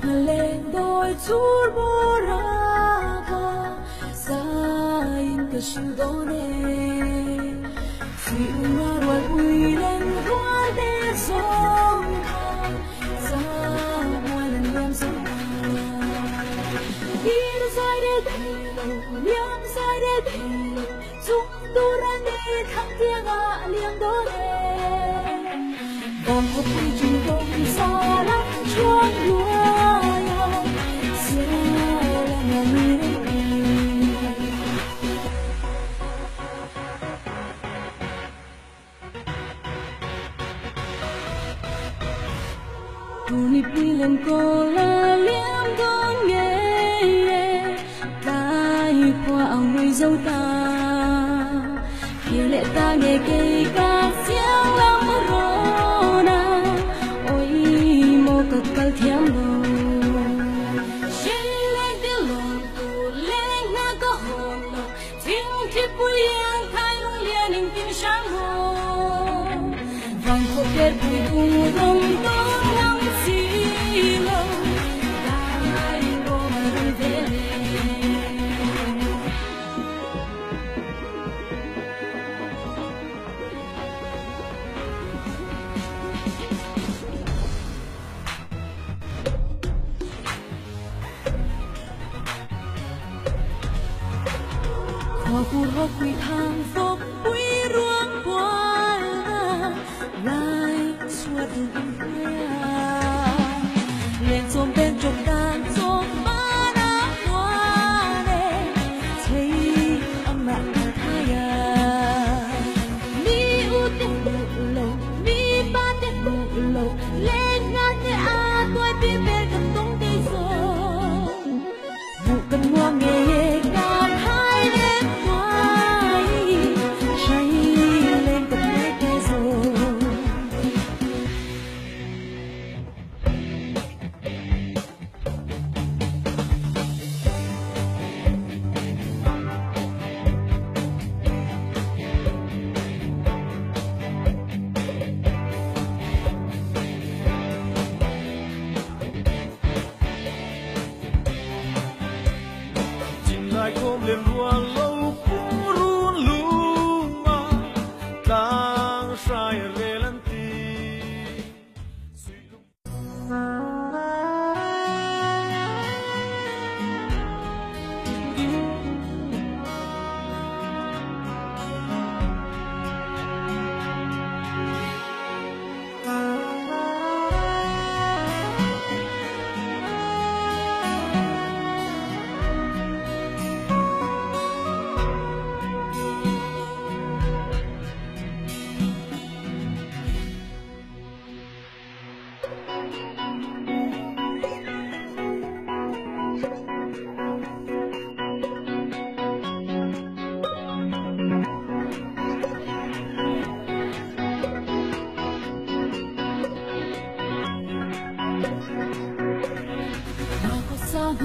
Sa leng đôi chur bora ka sa in ka shu do ne Phi nga rual ui lên rual te song kha sa mual lên liam sông Ir sai de thei lo liam sai de thei lo chung tu ra ni thang tianga liam do ne Vang khua pui chung dong xa lắm chuông lúa Tu ni pui lên cô la liam con nghe Tai qua người dâu ta. Kia lệ ta nghe cây ca xiang lắm rona ôi mô cực cầu thiam lô lên tiêu lon tu lên na có hồn lo thiên thiết bùi yên khai lung liên hình tin sáng hồ. Vàng khô kết bùi tu rong tông Khoa quy thang phúc quý ruang qua lại xua đường lên xôm bên trong đàn xôm ba na hoa nè thấy âm mạng thaya mi u te lo mi ba te lo lên ngã te a tôi bi bê cần tung đi rồi vụ cần mua nghề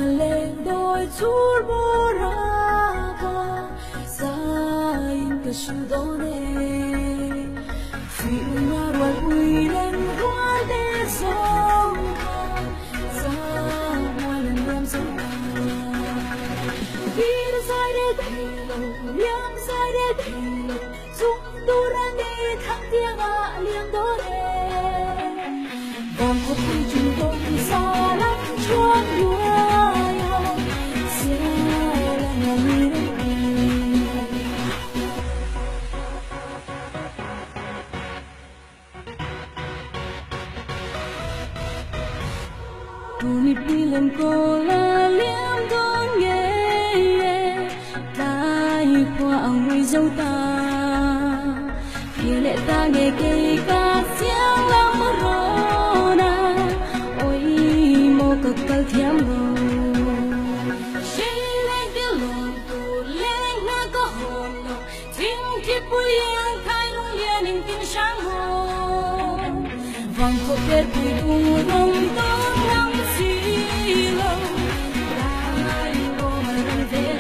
lên đôi chur bora ka sa in ka shu do ne Phi nga rual ui lên rual te song kha sa mual lên liam sông Ir sai de thei lo liam sai de thei lo chung tu ra ni thang tianga liam do ne Vang khua pui chung dong xa lắm chuông lúa Tu ni pui lên cô la liam con nghe Tai qua người dâu ta. Kia lệ ta nghe cây ca xiang lắm rona ôi mô cực cầu thiam lô lên tiêu lon tu lên na có hồn lo thiên thiết bùi yên khai lung liên hình tin sáng hồ. Vàng khô kết bùi tu rong tông ngắm xì lo tai cô mà rong về.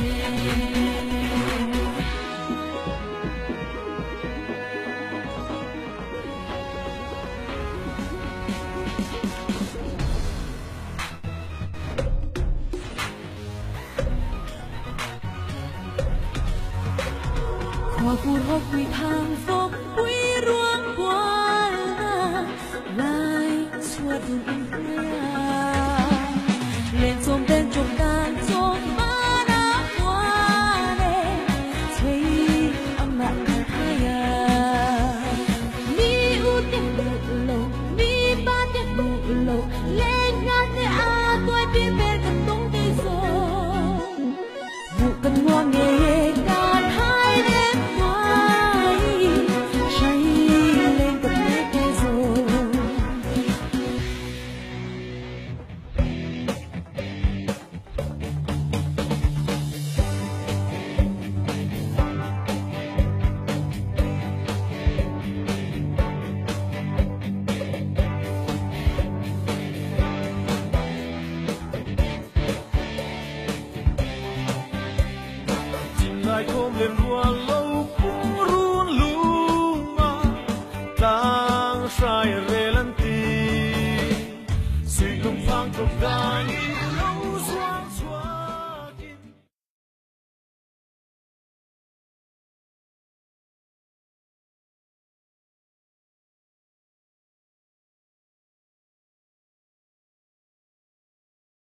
Thawkpui thang fawkpui ruang kualna lai chhuat dun inhnuaiah Lenchawm beng chawp dan chawp mana muan e chhei amah kan hai a. Mi u te hmuh lo, mi pa te hmuh lo, lenga te a tuai pi ber kan tawng te zawng. Hmuh kan nuam ngei e kan hai rem hnuai hrai leng kan nek te zawng. Chinlai khawm lem rual.